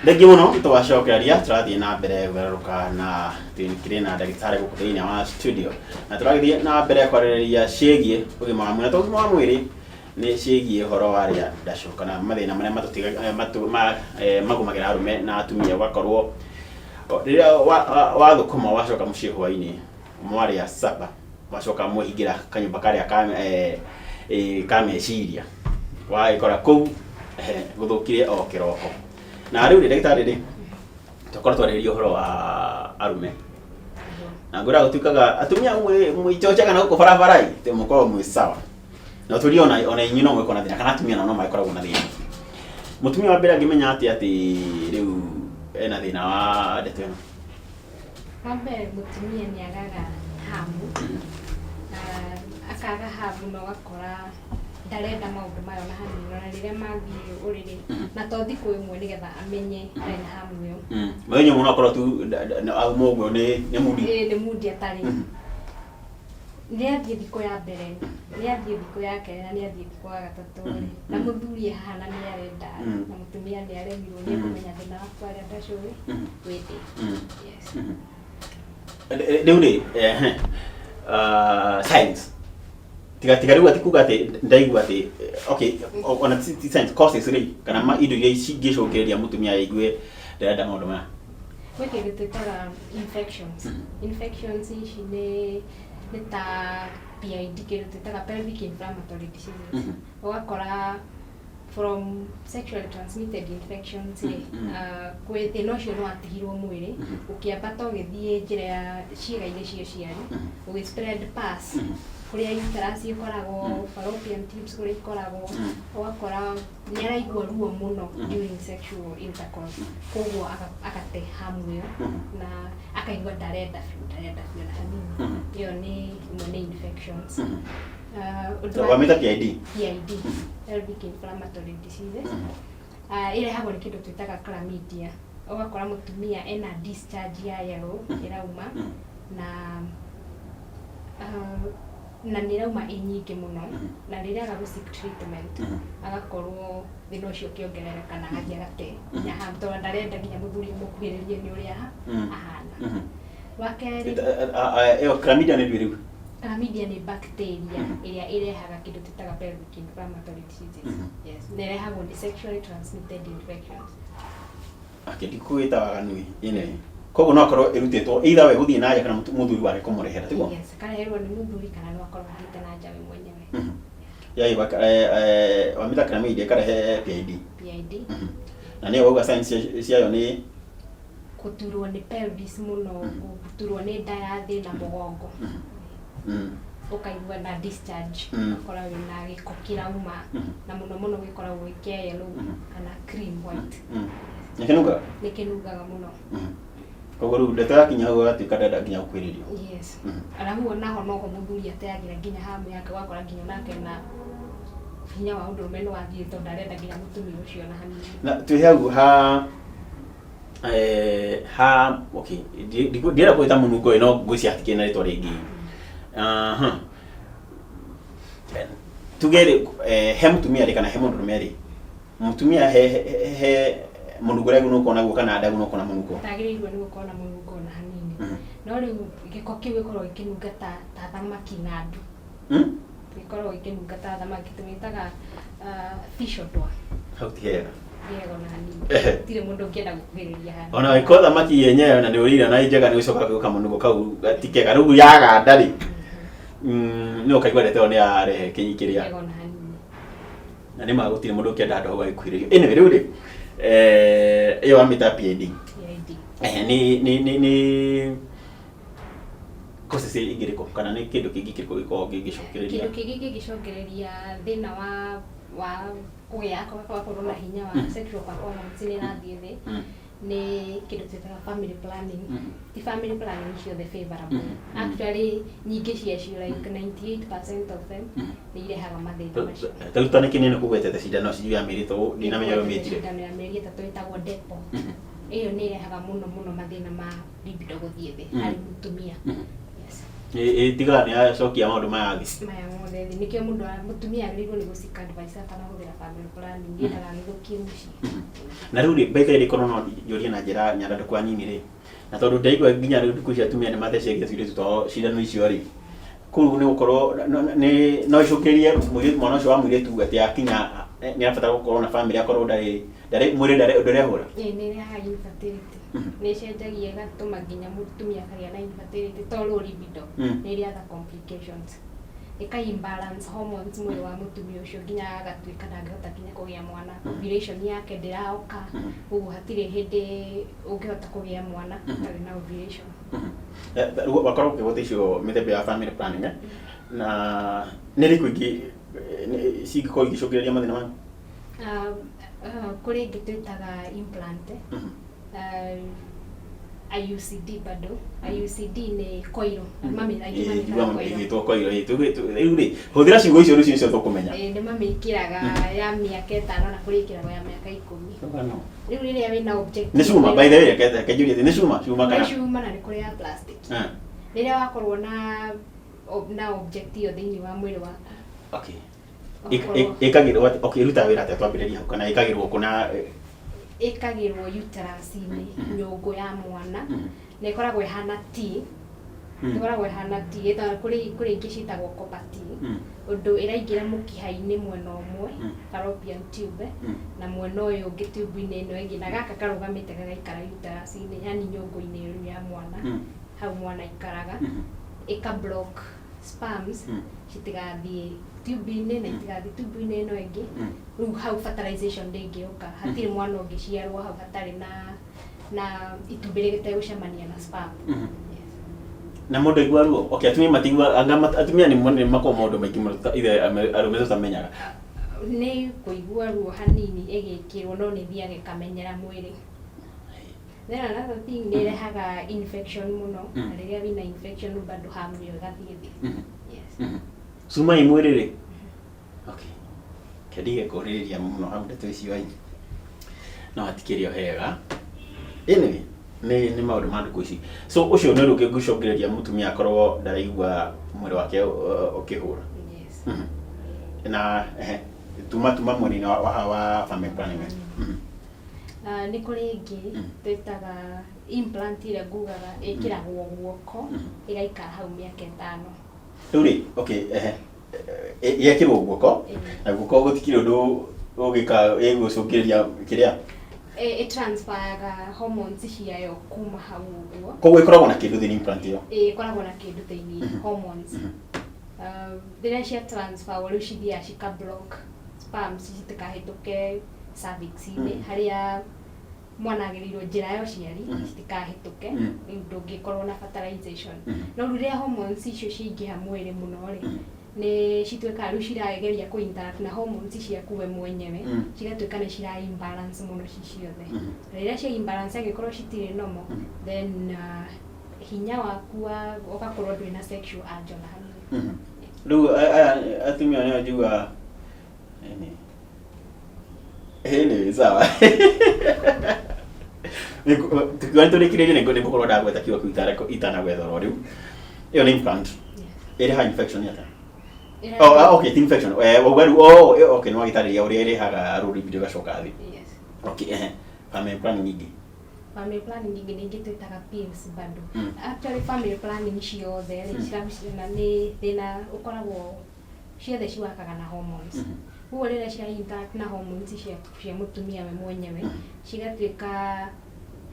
Thengiũ mũno twacokereria tũrathiĩ na mbere kũgarũrũka na tũkĩrĩ na ndagĩtarĩ gũkũ thĩinĩ wa studio na tũragĩthiĩ na mbere kwarĩrĩria ciĩgiĩ ũgima wa mwĩrĩ na to ũgima wa mwĩrĩ nĩ ciĩgiĩ ũhoro wa rĩa ndacũ kana mathĩna marĩa magũmagĩra arũme na atumia ũgakorwo rĩrĩa wathũkũma wacoka mũciĩ hwainĩ mwarĩa saba wacoka mwehingĩra kanyũmba karĩa ka meciria wagĩkora kũu gũthũkire o kĩroko. Na rĩu rĩ ndagĩtarĩ rĩ twakorwo twarĩrĩria ũhoro wa arume na ngwĩra gũtuĩkaga atumia mwĩchochaga na gũkũ barabara ĩ atĩ mũkoragwo mwĩ sawa na tũrie ona inyuĩ no mwĩkorwo na thĩna kana atumia nao no magĩkoragwo na thĩna. Mũtumia wa mbere angĩmenya atĩa atĩ rĩu ena thĩna wa ndeto ĩno? Wa mbere mũtumia nĩ agaga hamu, akaga hamu na ũgakora ndarenda maũndũ maya ona hanini ona rĩrĩa mathiĩ ũrĩrĩ na to thikũ ĩmwe nĩgetha amenye ndarĩ na hamu ĩyo. Mũthenya ũmwe no akorwo tu auma ũguo nĩ mundi. Ĩĩ nĩ mundi atarĩ. Nĩ athiĩ thikũ ya mbere, nĩ athiĩ thikũ ya kerĩ na nĩ athiĩ thikũ ya gatatũ rĩ, na mũthuri e haha na nĩ arenda na mũtumia nĩ aremirwo nĩ ekũmenya thĩna waku arĩa ndacũĩ wĩ thĩ. Yes. Rĩu rĩ ehe, signs tiga rĩu atĩ kuga atĩ ndaigua atĩ okay ona ti signs causes rĩ kana indo iria cingĩcũngĩrĩria mũtumia aigue ndarenda maũndũ maya. Gwĩ kĩndũ twĩtaga infections. Infections ici nĩ ta PID, kĩndũ twĩtaga pelvic inflammatory diseases. Ũgakora from sexually transmitted infections rĩ, kwĩ thĩna ũcio nĩ watigirwo mwĩrĩ, ũkĩambata ũgĩthiĩ njĩra ya ciĩga-inĩ cia ũciari, ũgĩ spread pus, kũrĩa uterus ĩkoragwo, fallopian tubes kũrĩa ikoragwo, ũgakora nĩ araigua ruo mũno during sexual intercourse, koguo agate hamu ĩyo na akaigua ndarenda biũ, ndarenda biũ na hanini. Ĩyo nĩ ĩmwe nĩ infections. Ũndũ wa Wamĩta PID? PID, pelvic inflammatory diseases. Ĩrehagwo nĩ kĩndũ twĩtaga chlamydia. Ũgakora mũtumia ena discharge ya yellow ĩrauma na nĩ ĩrauma ĩ nyingĩ mũno na rĩrĩa aga gũ seek treatment agakorwo thĩna ũcio ũkĩongerereka na agathiĩ agate nginya hamu tondũ ndarenda nginya mũthuri amũkuhĩrĩrie nĩ ũrĩa ahana. Wa kerĩ, Ĩyo chlamydia nĩ ndwĩ rĩu? Chlamydia nĩ bacteria ĩrĩa ĩrehaga kĩndũ twĩtaga pelvic inflammatory diseases. Yes, na ĩrehagwo nĩ sexually transmitted infections. Ake ndikũgĩta waganu ĩne. Koguo no akorwo ĩrutĩtwo either we gũthiĩ na nja kana mũthuri wake kũmũrehera tiguo? Yes, akareherwo nĩ mũthuri kana no akorwo athiĩte na nja we mwenyewe. Ya wamĩta chlamydia ĩkarehe PID. PID. Na nĩyo wauga signs ciayo nĩ Gũturwo nĩ pelvis mũno, gũturwo nĩ nda ya thĩ na mũgongo. Ũkaigua na discharge, ũgakora wĩna gĩko kĩrauma na mũno mũno gĩkoragwo gĩ kĩa yellow kana cream white. Nĩ kĩnungaga? Nĩ kĩnungaga mũno. Koguo rĩu ndeto yakinya hau agatuĩka ndenda nginya gũkuhĩrĩrio. Yes. Arabu onaho noho mũthuri ateagĩra nginya hamu yake ũgakora nginya onake na hinya wa ũndũrũme nĩ wathiĩ tondũ ndarenda nginya mũtumia ũcio ona hanini. Na twĩ hau ha okay ndienda kwĩta mũnungo ĩ no ngwĩciria hatikĩrĩ na rĩtwa rĩngĩ. Aha. Tuge rĩ he mũtumia rĩ kana he mũndũrũme rĩ mũtumia he mũnungo ũrĩa agĩrĩirwo gũkorwo naguo kana ndagĩrĩirwo gũkorwo na mũnungo? Ndagĩrĩirwo nĩ gũkorwo na mũnungo ona hanini. No rĩu gĩko kĩu gĩkoragwo gĩkĩnunga ta thamaki ng'andu. Gĩkoragwo gĩkĩnunga ta thamaki tũmĩtaga fish odor. Hau ti hega. Ti hega ona hanini. Gũtirĩ mũndũ ũngĩenda gũkuhĩrĩria handũ. Ona angĩkorwo thamaki yenyewe na nĩ ũrĩire na ĩ njega nĩ ũcokaga gũka mũnungo kau ti kega. Rĩu yaganda rĩ, no ũkaigua ndeto ĩyo nĩ yarehe kĩrĩa. Ti hega ona hanini. Na nĩ ma gũtirĩ mũndũ ũngĩenda handũ hau agĩkuhĩrĩrio. Anyway, rĩu rĩ, ĩyo wamĩta PID. PID. Ehe, nĩ causes ingĩrĩkũ kana nĩ kĩndũ kĩngĩ kĩrĩkũ gĩkoragwo gĩgĩcũngĩrĩria? Kĩndũ kĩngĩ kĩngĩcũngĩrĩria thĩna wa kũgĩa gũkorwo na hinya wa sexual performance nĩ ĩrathiĩ thĩ nĩ kĩndũ twĩtaga family planning. Ti family planning ciothe favorable. Actually nyingĩ ciacio like 98% of them nĩ irehaga mathĩna macio. Ta rĩu ta nĩkĩ nĩ kũgwetete cindano sijui ya mĩeri ĩtatũ ndinamenya ũrĩa ũmĩtire. Cindano ya mĩeri 3 ĩtagwo depo. Ĩyo nĩ ĩrehaga mũno mũno mathĩna ma libido gũthiĩ thĩ harĩ mũtumia. Yes. Ĩtigaga nĩ yacokia maũndũ maya thĩ. Maya mothe thĩ. Nĩkĩo mũndũ mũtumia agĩrĩirwo nĩ gũseek advice atanahũthĩra family planning, ndagagĩthũkie mũciĩ. Na rĩu rĩ, by the way, korwo no njũrie na njĩra nyandandũku hanini rĩ, na tondũ ndaigua nginya rĩu thikũ ici atumia nĩ matheceria tũirĩtu twao cindano icio rĩ, kũu nĩ gũkorwo nĩ no icũngĩrĩrie mũirĩtu, mwana ũcio wa mũirĩtu atĩ akinya nĩ arabatara gũkorwo na family, akorwo ndarĩ mwĩrĩ ndũrehũra. Ĩĩ, nĩ ĩrehaga infertility. Nĩ ĩcenjagia ĩgatũma nginya mũtumia akagĩa na infertility to low libido. Nĩ ĩrĩ other complications. Ĩka imbalance hormones mwĩrĩ wa mũtumia ũcio nginya agatuĩka ndangĩhota nginya kũgĩa mwana. Ovulation yake ndĩraoka, ũguo hatirĩ hĩndĩ ũngĩhota kũgĩa mwana ũtarĩ na ovulation. Rĩu wakorwo ũkĩgweta icio mĩthemba ya family planning, na nĩ ĩrĩkũ ingĩ cingĩkorwo igĩcũngĩrĩria mathĩna maya? Kũrĩ ĩngĩ twĩtaga implant. IUCD bado. IUCD nĩ coil. Aingĩ mamĩtaga coil. Ĩgĩtwo coil, rĩu rĩ, hũthĩra ciugo icio rũciũ nĩcio tũkũmenya. Ĩĩ, nĩ mamĩkĩraga ya mĩaka 5 na kũrĩ ĩkĩragwo ya mĩaka 10. Rĩu rĩrĩa wĩna objective Nĩ cuma, by the way, reke njurie atĩ nĩ cuma, cuma Nĩ kana? cuma na nĩ kũrĩ ya plastic. Rĩrĩa wakorwo na object ĩyo thĩinĩ wa mwĩrĩ waku. Okay. Ĩkagĩrwo atĩ, okay, ĩrutaga wĩra atĩa twambĩrĩrie hau, kana ĩkagĩrwo kũ na Ĩkagĩrwo uterus-inĩ, nyũngũ ya mwana, na ĩkoragwo ĩhana T. Ĩkoragwo ĩhana T, ĩtagwo, kũrĩ ingĩ ciĩtagwo copper T. Ũndũ ĩraingĩra mũkiha-inĩ mwena ũmwe, fallopian tube, na mwena ũyũ ũngĩ tube-inĩ ĩno ĩngĩ, na gaka karũgamĩte gagaikara uterus-inĩ, yani nyũngũ-inĩ rĩu ya mwana, hau mwana aikaraga, ĩka block sperms citigathiĩ tube-inĩ na itigathiĩ tube-inĩ ĩno ĩngĩ. Rĩu hau fertilization ndĩngĩũka, hatirĩ mwana ũngĩciarwo hau hatarĩ na itumbĩ rĩtegũcemania na sperm. Yes. Na mũndũ aigua ruo? Okay, atumia matigua, anga atumia nĩ makoragwo maũndũ maingĩ mũno ithe arũme tũtamenyaga. Nĩ kũigua ruo hanini ĩgĩkĩrwo, no nĩ ĩthiaga ĩkamenyera mwĩrĩ. Then another thing, nĩ ĩrehaga infection mũno, na rĩrĩa wĩna infection bado hamu ĩyo ĩgathiĩ thĩ. Yes. Cuma ĩ mwĩrĩ rĩ? Okay. Kendige kũrĩrĩria mũno hau ndeto icio ĩ. No hatikĩrĩ o hega. Anyway, nĩ maũndũ ma ndukũ ici. So ũcio nĩ ũndũ ũngĩ ũngĩcũngĩrĩria mũtumia akorwo ndaraigua mwĩrĩ wake ũkĩhũra. Yes. Na ehe, tuma mwena-inĩ wa family planning. Nĩ kũrĩ ĩngĩ twĩtaga implant, ĩrĩa ngugaga ĩkĩragwo guoko, ĩgaikara hau mĩaka 5. Rĩu rĩ, okay, ehe. Yekĩrwo guoko, na guoko gũtikĩrĩ ũndũ ũngĩka ĩgũcũngĩrĩria kĩrĩa? Ĩ transferaga hormones ciayo kuma hau ũguo. Koguo ĩkoragwo na kĩndũ thĩinĩ, implant ĩyo? Ĩ, ĩkoragwo na kĩndũ thĩinĩ, hormones. Rĩrĩa cia transfer rĩu cithiaga cika block sperms citikahĩtũke cervix-inĩ, harĩa mwana agĩrĩirwo, njĩra ya ũciari, citikahĩtũke. Rĩu ndũngĩkorwo na fertilization. No rĩu rĩrĩa hormones icio ciaingĩha mwĩrĩ mũno rĩ, nĩ cituĩkaga rĩu cirageria kũ interact na hormones ciaku we mwenyewe, cigatuĩka nĩ cira imbalance mũno ci ciothe. Na rĩrĩa cia imbalance, angĩkorwo citirĩ normal, then hinya waku wa ũgakorwo ndũrĩ na sexual urge ona hanini. Rĩu aya atumia nĩo njiguaga. Anyway, sawa. Tukiwa tũrĩkĩrĩrie, nĩ ngũkorwo ndagweta kiugo kĩu itanagwetha oro rĩu. Ĩyo nĩ implant. Yes. Ĩrehaga infection atĩa? Ĩrehaga- Oh, ah, okay, ti infection. Wauga rĩu, oh, okay, nĩ wagĩtarĩria ũrĩa ĩrehaga rũrĩ ĩgacoka thĩ. Yes. Okay, ehe. Family planning ingĩ. Family planning ingĩ nĩ ingĩ twĩtaga pills bado. Actually, family planning ciothe rĩ, cirahuciana nĩ thĩna ũkoragwo, ciothe ciwakaga na hormones. Koguo rĩrĩa cia interact na hormones cia mũtumia we mwenyewe, cigatuĩka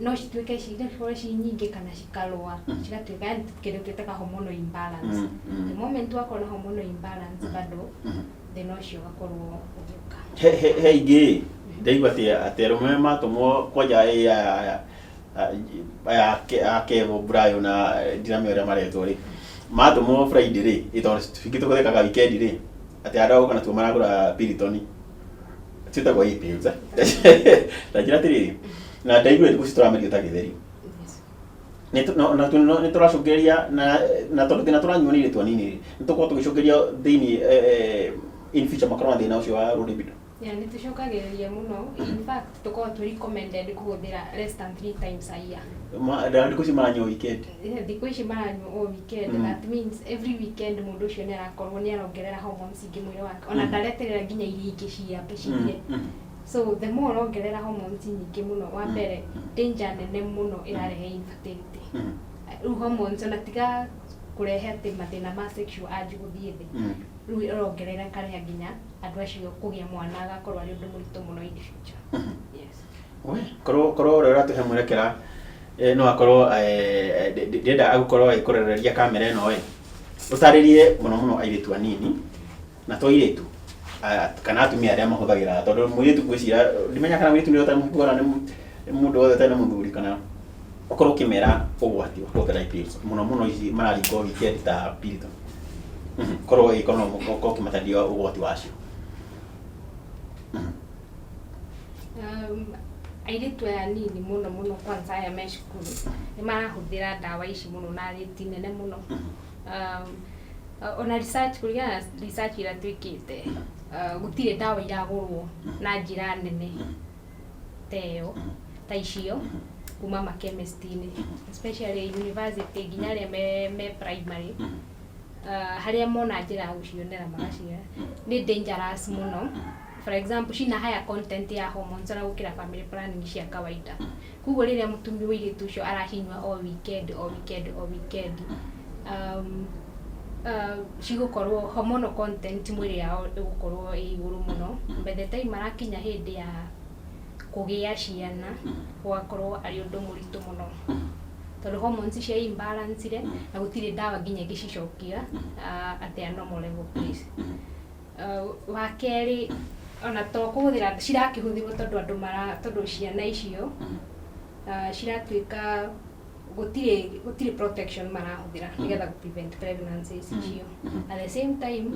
no cituĩke cikorwo ci nyingĩ kana cikarũa, cigatuĩka yani kĩndũ twĩtaga hormonal imbalance. The moment wakorwo na hormonal imbalance, bado thĩna ũcio ũgakorwo ũgĩũka. He ingĩ ndaigua atĩ arũme matũmwo kwanja ĩ aya aya a Kevo Brayo na ndiramenya ũrĩa maretwo rĩ, matũmwo Friday rĩ, ĩ tondũ ingĩ tũgũthekaga weekend rĩ, atĩ andũ a gũka natuo maragũra Piriton ciĩtagwo A-pills. Ta njĩra atĩrĩrĩ, na ndaigua thikũ ici tũramerio ta gĩtheri. Nĩ tũracũngĩrĩria na tondũ thĩna tũranyua nĩ irĩtu anini rĩ, nĩ tũkorwo tũgĩcũngĩrĩria thĩinĩ in future makorwo na thĩna ũcio wa low libido. Yeah, nĩ tũcũngagĩrĩria mũno. In fact, tũkoragwo twĩ recommended kũhũthĩra less than three times a year. Thikũ ici maranyua weekend. Thikũ ici maranyua o weekend. That means every weekend mũndũ ũcio nĩ arakorwo nĩ arongerera hormones ingĩ mwĩrĩ wake, ona ndareterera nginya iria ingĩ ciambe cithire. So the more ũrongerera hormones nyingĩ mũno, wa mbere, danger nene mũno ĩrarehe infertility. Rĩu hormones, ona tiga kũrehe atĩ mathĩna ma sexual urge gũthiĩ thĩ, rĩu ĩrongerera ĩkarehe nginya andũ acio kũgĩa mwana agakorwo arĩ ũndũ mũritũ mũno in the future. Yes. We korwo ũrĩa ũratũhe mwerekera no akorwo ndĩrenda agũkorwo agĩkũrereria kamera ĩno ĩ ũtarĩrie mũno mũno airĩtu anini na to airĩtu kana atumia arĩa mahũthagĩra, tondũ mũirĩtu ngwĩciria ndimenya kana mũirĩtu nĩ ũtarĩ mũhiku kana nĩ mũndũ wothe ũtarĩ na mũthuri, kana ũkorwo ũkĩmera ũgwati wa kũhũthĩra pills mũno mũno ici mararingwo weekend ta Piriton. Korwo ĩkorwo no ũkorwo ũkĩmatarĩria ũgwati wacio. Airĩtu aya nini mũno mũno, kwanza aya me cukuru, nĩ marahũthĩra ndawa ici mũno na rate nene mũno. Ona research, kũringana na research ĩrĩa twĩkĩte, gũtirĩ ndawa iragũrwo na njĩra nene ta ĩyo, ta icio, kuma makemist-inĩ, especially university, nginya arĩa me primary, harĩa mona njĩra ya gũcionera magacioya. Nĩ dangerous mũno. For example, cina higher content ya hormones ona gũkĩra family planning cia kawaida. Koguo rĩrĩa mũtumia, mũirĩtu ũcio aracinyua o weekend, o weekend, o weekend, cigũkorwo hormonal content mwĩrĩ yao ĩgũkorwo ĩ igũrũ mũno. By the time marakinya hĩndĩ ya kũgĩa ciana, gũgakorwo arĩ ũndũ mũritũ mũno, tondũ hormones cia imbalance na gũtirĩ ndawa nginya ĩngĩcicokia at their normal level place. Wa kerĩ, ona to kũhũthĩra cirakĩhũthĩrwo, tondũ andũ mara, tondũ ciana icio ciratuĩka gũtirĩ protection marahũthĩra nĩgetha gũ prevent pregnancies icio. At the same time,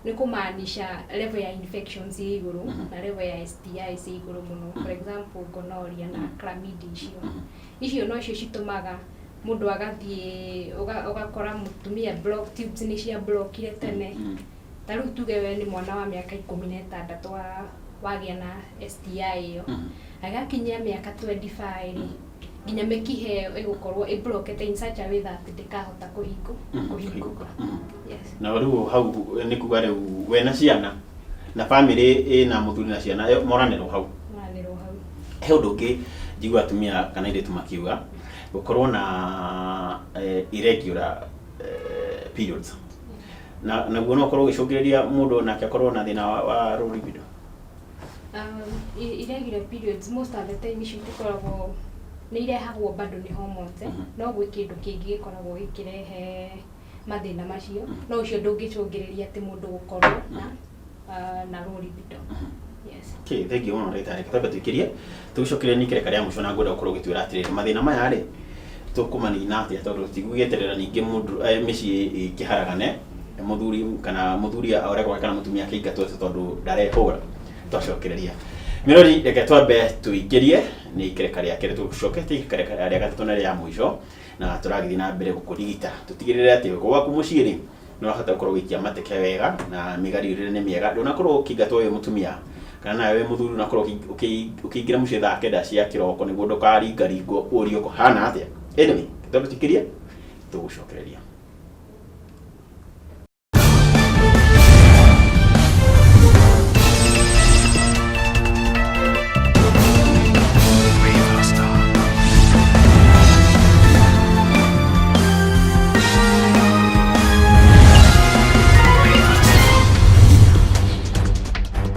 nĩ kũmaanisha level ya infections ĩ igũrũ na level ya STIs ĩ igũrũ mũno, for example gonorrhea na chlamydia. Icio nocio citũmaga mũndũ agathiĩ ũgakora mũtumia block tubes nĩ cia blockire tene. Ta rĩu tuge we nĩ mwana wa mĩaka 16 wagĩa na STI ĩyo, agakinyia mĩaka 25 rĩ, nginya mĩkiha ĩyo ĩgũkorwo ĩblockete in such a way that ndĩkahota kũhingũka. Yes. Na rĩu hau nĩ kuga rĩu we na ciana na family ĩna mũthuri na ciana moranĩrwo hau. Moranĩrwo hau. He ũndũ ũngĩ njigua atumia kana airĩtu makiuga, gũkorwo na irregular periods, na naguo no ũkorwo ũgĩcũngĩrĩria mũndũ nake akorwo na thĩna wa low libido. Irregular periods, most of the time icio itikoragwo, nĩ irehagwo bado nĩ hormones, no gwĩ kĩndũ kĩngĩ gĩkoragwo gĩkĩrehe mathĩna macio, no ũcio ndũngĩcũngĩrĩria atĩ mũndũ gũkorwo na low libido. Yes. Okay, thank you mũno ndagĩtarĩ. Reke twambe tũikĩrie, tũgĩcokerie nĩ ikereka rĩa mũico, na ngwenda gũkorwo ũgĩtwĩra atĩrĩrĩ, mathĩna maya rĩ, tũkũmanina atĩa, tondũ tigũgĩeterera ningĩ mũndũ mĩciĩ ĩkĩharagane, mũthuri kana mũthuri ore gwake kana mũtumia akĩingatwo atĩ tondũ ndarehũra. Twacokereria mĩrori, reke twambe tũingĩrie nĩ ikereka rĩa kerĩ, tũcokete ikereka rĩa gatatũ na rĩa mũico, na tũragĩthiĩ na mbere gũkũrigita tũtigĩrĩre atĩ gwaku mũciĩ rĩ, nĩ ũrahota gũkorwo ũgĩikia mateke wega na mĩgariũrĩre nĩ mĩega, ndũnakorwo ũkĩingatwo wĩ mũtumia kana nawe wĩ mũthuri ũnakorwo ũkĩingĩra mũciĩ thaa 9 cia kĩroko nĩguo ndũkaringaringwo ũrio kũhana atĩa. Anyway, twambe tũikĩrie, tũgũcokereria.